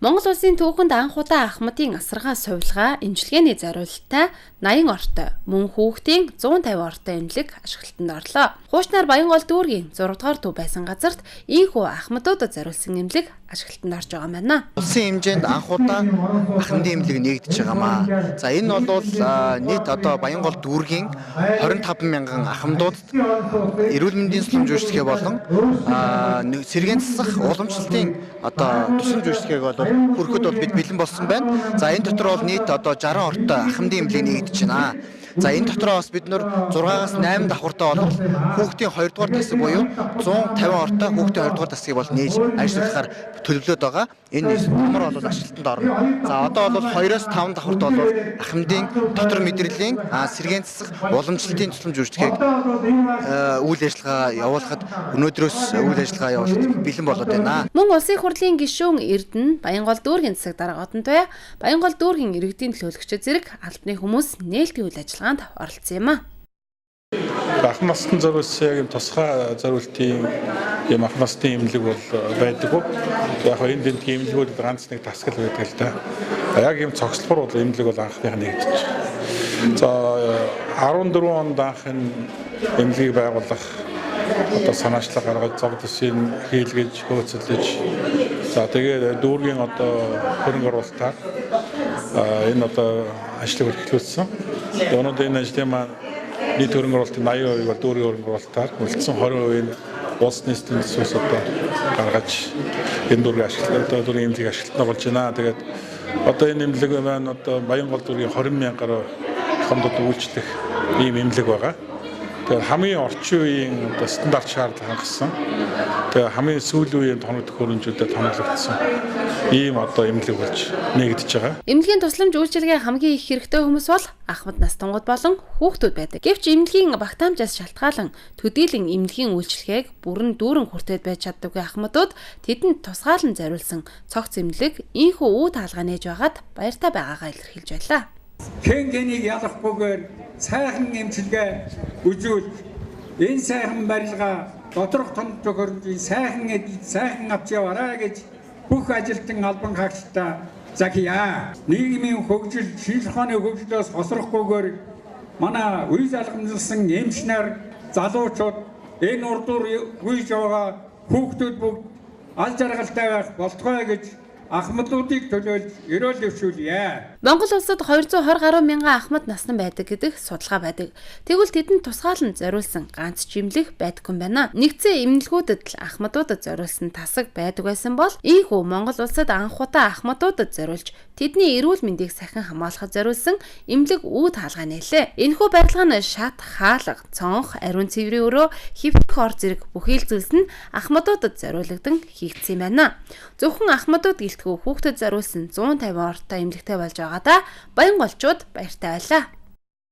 Монгол улсын түүхэнд анх удаа Ахмадын асаргаа сувилгаа эмчилгээний зориулттай 80 ортой, мөн хүүхдийн 150 ортой эмнэлэг ашиглалтанд орлоо. Хуучнаар Баянгол дүүргийн 6 дугаар төв байсан газарт ийхүү Ахмадуудад зориулсан эмнэлэг ашиглалтанд орж байгаа юм байна. Улсын хэмжээнд анх удаа Ахмадын эмнэлэг нэгдэж байгаамаа. За энэ бол нийт одоо Баянгол дүүргийн 25 мянган ахмадуудад эрүүл мэндийн тусламж үйлчилгээ болон сэргээн засах уламжлалтын одоо тусламж үйлчилгээг бол хүрэхэд бол бид бэлэн болсон байна. За энэ дотор бол нийт одоо 60 ортой ахмадын эмнэлэг нэгдэж байна. За энэ дотроо бас бид нөр 6-аас 8 давхартай бол хүүхдийн 2 дугаар тасаг буюу 150 ортой хүүхдийн 2 дугаар тасгийг бол нээж ажиллуулахаар төлөвлөд байгаа. Энэ номер бол ашиглалтанд орно. За одоо бол 2-оос 5 давхарт бол ахмадын дотор мэдрэлийн сэргээн засах уламжлалтын тусламж үйлчилгээг үйл ажиллагаа явуулахад өнөөдрөөс үйл ажиллагаа явуулахад бэлэн болоод байна. Мөн улсын хурлын гишүүн Эрдэнэ, Баянгол дүүргийн засаг дарга Одонтой, Баянгол дүүргийн иргэдийн төлөөлөгчид зэрэг албаны хүмүүс нээлтийн үйл ажиллагаанд оролцсон юм а. Ахмад настан зориулсан яг юм тусгай зориултын юм ахмад настын эмнэлэг бол байдаггүй. Яг хоо энэ дэнтгийн эмнэлгүүд ганц нэг тасгал байдаг л да. Яг юм цогцлбор бол эмнэлэг бол анхных нэгдэж. За 14 онд анх энэ эмнэлгийг байгуулах одоо санаачлал гаргаж зог төсийг хийлгэж хөөцөлөж, за тэгээд дүүргийн одоо хөрөнгө оруулалтаар энэ одоо ажлыг эхлүүлсэн. Өнөөдөр энэ ажлын маань нийт хөрөнгө оруулалтын 80% бол дүүргийн хөрөнгө оруулалтаар, үлдсэн 20% нь улс нийслэлийн төсвөөс одоо гаргаж энэ дүүргийн ашиглалт одоо дүүргийн эмнэлгийг ашиглалтанд болж байна. Тэгээд одоо энэ эмнэлэг маань одоо Баянгол дүүргийн 20 мянга гаруй хомдод үйлчлэх ийм эмнэлэг байгаа. Тэгээд хамгийн орчин үеийн одоо стандарт шаардлага хангасан. Тэгээд хамгийн сүүлийн үеийн тоног төхөөрөмжүүдэд тоноглогдсон ийм одоо эмнэлэг болж нэгдэж байгаа. Эмнэлгийн тусламж үйлчилгээ хамгийн их хэрэгтэй хүмүүс бол ахмад настангууд болон хүүхдүүд байдаг. Гэвч эмнэлгийн багтаамжаас шалтгаалan төдийлөн эмнэлгийн үйлчилгээг бүрэн дүүрэн хүртээд байж чаддаггүй ахмадууд тэдэнд тусгаалan зориулсан цогц эмнэлэг ийхүү үе таалгаа нээж байгаад баяртай байгаагаа илэрхийлж байлаа. Хэн хэнийг ялахгүйгээр сайхан эмчилгээ үзүүлж энэ сайхан барилга доторх тоног төхөөрөмжийн сайхан эд сайхан авч яваарай гэж бүх ажилтан албан хаагчдаа захия. Нийгмийн хөгжил, шинжлэх ухааны хөгжлөөс хосрохгүйгээр манай үе залгамжлсан эмч нар, залуучууд энэ урдуур гүйж байгаа хүүхдүүд бүгд ал жаргалтай байх болтугай гэж ахмадуудыг төлөөлж ерөөл дэвшүүлье. Монгол улсад 220 гаруй мянган ахмад насан байдаг гэдэг судалгаа байдаг. Тэгвэл тэдэнд тусгаалan зориулсан ганц ч эмнэлэг байдаггүй юм байна. Нэгдсэн эмнэлгүүдэд л ахмадуудад зориулсан тасаг байдаг байсан бол ийхүү Монгол улсад анх удаа ахмадуудад зориулж тэдний эрүүл мэндийг сахин хамгаалахад зориулсан эмнэлэг үе таалгаа нээлээ. Энэхүү барилга нь шат, хаалга, цонх, ариун цэврийн өрөө, хэвтэх ор зэрэг бүхий л зүйлс нь ахмадуудад зориулагдсан хийгдсэн юм байна. Зөвхөн ахмадууд гэлтгүй хүүхдэд зориулсан 150 ортой эмнэлэгтэй болж байгаадаа Баянголчууд баяртай байлаа.